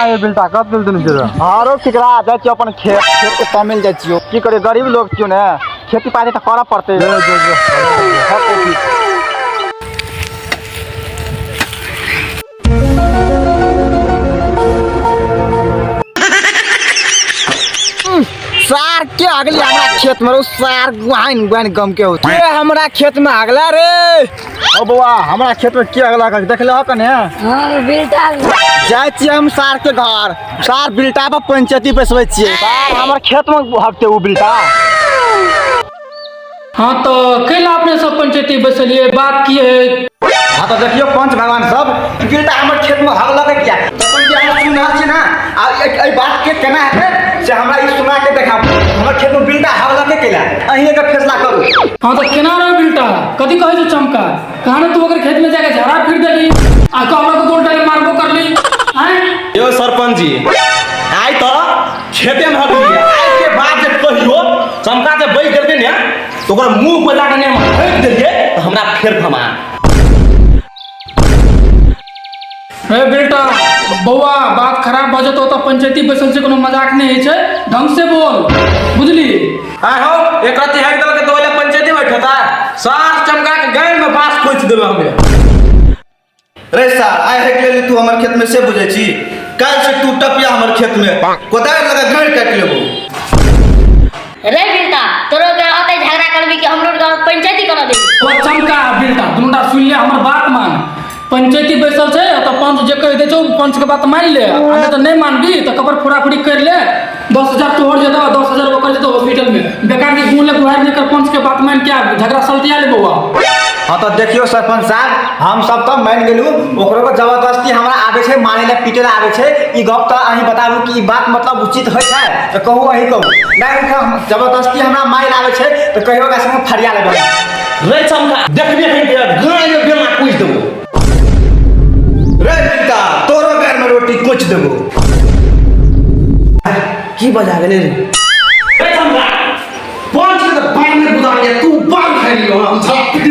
आए बेटा कब मिलते नहीं तेरा आरो केकरा जाइ छियो अपन खेत खेत के तमिल जाइ छियो की करे गरीब लोग छियो ने खेती पाती तऽ करऽ पड़तै जो जो जो सार के अगली हमरा खेत में रो सार गुआइन गुआइन गम के हो के हमरा खेत में अगला रे ओ बौआ हमरा खेत में के अगला कर देख ले कने हाँ बेटा जाइ छियै हम सार के घर सार बिलटा पर पंचायती बैसबै छियै सार हमर खेत में हकते उ बिलटा हाँ तो कैला अपने सब पंचायती बैसलिए बात की है हाँ तो देखियो पंच भगवान सब ई बिलटा हमर खेत में हक लगे किया तो पंच हमरा सुन रहल छी ना आ एहि बात के केना हेतै से हमरा ई सुना के देखाबू हमर खेत में बिलटा हक लगे केला अहीं एकर फैसला करू हाँ तो केना रहे बिल्टा कथी कहे छौ चमका कहा ना तू ओकर खेत में जाके झाड़ा फिर देली आ कहलक तो उल्टा मारबो करली आँय यो सरपंच जी आइ तो खेते में हक लिया आइ के बाद जे कहियो चमका के बैठ देलकै ने तो ओकर मुंह पर जाके ने हम फेंक देलियै तो हमरा फेर थमा हे बेटा बौआ बात खराब भऽ जेतौ तऽ पंचायती बैसल छै कोनो मजाक नहि होइ छै ढंग से बोल बुझली आइ हो एक रत्ती हारि देलकै तो ओइला पंचायती बैठता सार चमका के गाय में बांस खोचि देबै हमे रे सार आइ हेक लेली तू हमर खेत में से बुझै छी काल्हि से तू टपिया हमर खेत में कोदारि लगा गाँड़ काटि लेबो रे बिलटा तोरो के रहते झगड़ा करबी कि हमरो गाँव पंचायती करा देबी ओ चमका आ बिलटा दुनूटा सुनि ले हमर बात मान पंचायती बैसल छै तऽ पंच जे कहि दै छौ पंच के बात मानि ले आ नहि तऽ नहि मानबी तऽ कपर फोड़ाफोड़ी करि ले 10,000 तोहर जेतौ 10,000 ओकर जेतौ हॉस्पिटल में बेकार के गुण ले गुहार नहीं कर पंच के बात मान के आ झगड़ा सलटिया ले बौआ हाँ तो देखियो सरपंच साहब हम सब तो मान गेलू ओकरो के जबरदस्ती हमरा आबै छै मारे ला पीटे ला आबै छै ई गप तऽ अहीं बताबू कि ई बात मतलब उचित होइ छै तऽ कहू अहीं कहू नहि हम जबरदस्ती हमरा मारे ला आबै छै तऽ कहियो ओकरा संगे फरिया लेबै रे चमका देखबे है गाय में बेलना कुछ देबो रे बेटा तोरो घर में रोटी कुछ देबो की बजा गेलै रे रे चमका पांच के तो बाल में गुदा गया तू बाल खाई लियो हम झप